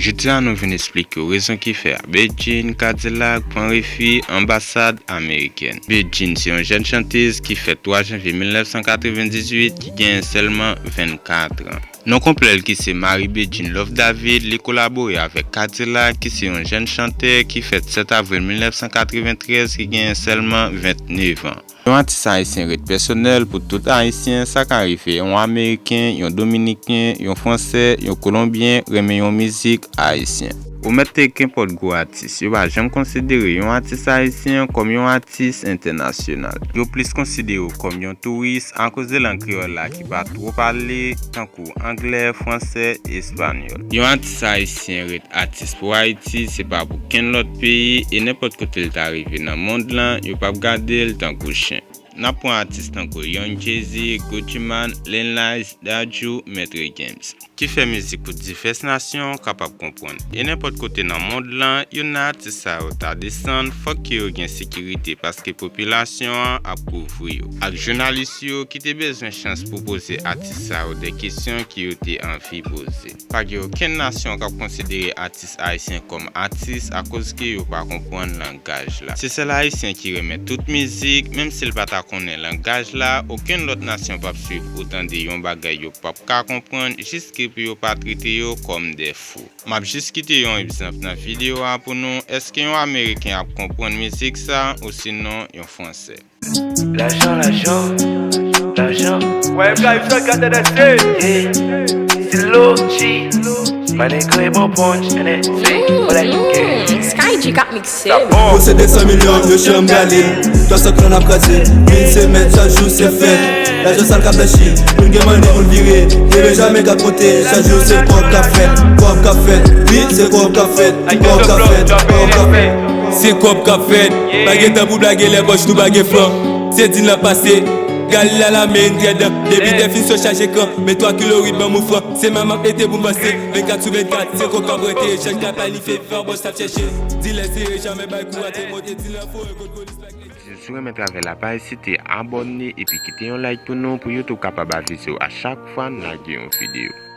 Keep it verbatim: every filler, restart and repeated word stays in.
Jodi a nou vin esplike w rezon ki fè Bedjine Cadillac pran refi anbasad amerikèn. Bedjine se yon jèn chantez ki fèt twa janvye mil nèf san katrevendizuit ki genyen sèlman vennkat an. Non konplè l ki se Marie Bedjine Love David, li kolabore avèk Cadillac ki se yon jèn chantè ki fèt sèt avril mil nèf san katreventrèz ki genyen sèlman vennèf an. Yon atis ayisyen ret pèsonèl pou tout ayisyen, sa ka rive yon ameriken, yon dominiken, yon fransè, yon kolonbyen renmen yon mizik ayisyen. Ou mèt te kenpòt gwo atis, yo pa janm konsidere yon atis ayisyen kòm yon atis entènasyonal. Yo plis konsidere w kòm yon touris akoz de lang kreyòl la ki pa twò pale, tankou anglè, fransè, espanyòl. Yon atis ayisyen ret atis pou Ayiti, se pa pou kenn lòt peyi, e nenpòt kote l ta rive nan mond lan, yo p ap gade l tankou chen. N ap pran atis tankou Young Jeezy, Gucci Mane, Lil Nas, Dadju, Maître Gims, ki fè mizik pou divès nasyon kapab konprann. E nenpòt kote nan mond lan, youn nan atis sa yo ta desann, fòk ke yo gen sekirite paske popilasyon an ap kouvri yo. Ak jounalis yo ki te bezwen chans pou poze atis sa yo de kesyon ke yo te anvi poze. Pa gen okenn nasyon k ap konsidere atis ayisyen kòm atis akoz ke yo pa konprann langaj la. Se sèl ayisyen ki renmen tout mizik, menm si l pa ta konnen langaj la, okenn lòt nasyon p ap swiv ou tande yon bagay yo p ap ka konprann, jis ke pou yo pa trete yo kòm de fou. M ap jis kite yon egzanp nan videyo a pou nou, èske yon ameriken ap konprann mizik sa, osinon yon fransè? Lajan, lajan, lajan. Wè, Ibrahim, sa gade de se. Yeah. Silo G. My nigga, bon punch, and it say, what I can. Sky G got mixed. Yo se de san milyon, yo chanm gale. Twa san klan ap kraze, mil se mèt, chak jou se fèt. Lajan sal k ap blanchi, moun gen mani pou l vire. Gen Benjamin k ap konte, chak jou se kòb k ap fèt, kòb k ap fèt. Wi, se kòb k ap fèt, kòb k ap fèt, kòb k ap fèt. Se kòb k ap fèt. Pa gen tan pou blage, lè pòch nou pa gen flan. Se din l ap pase. Gal la la men trè dan. Depi dèfin sou chaje kan. Men twa kilo wi ban mou fran. Se manman ete pou m vanse. Vennkat sou vennkat. Se kòb k ap rete. Chèch la pa li fè fè. Bòs ap chèche. Dilè sere jamè bay kou ate. Monte dilè fò. Kot polis pa gen. Si w renmen travay la, pa ezite abòne epi kite yon like pou nou pou YouTube kapab avize w a chak fwa n lage yon videyo.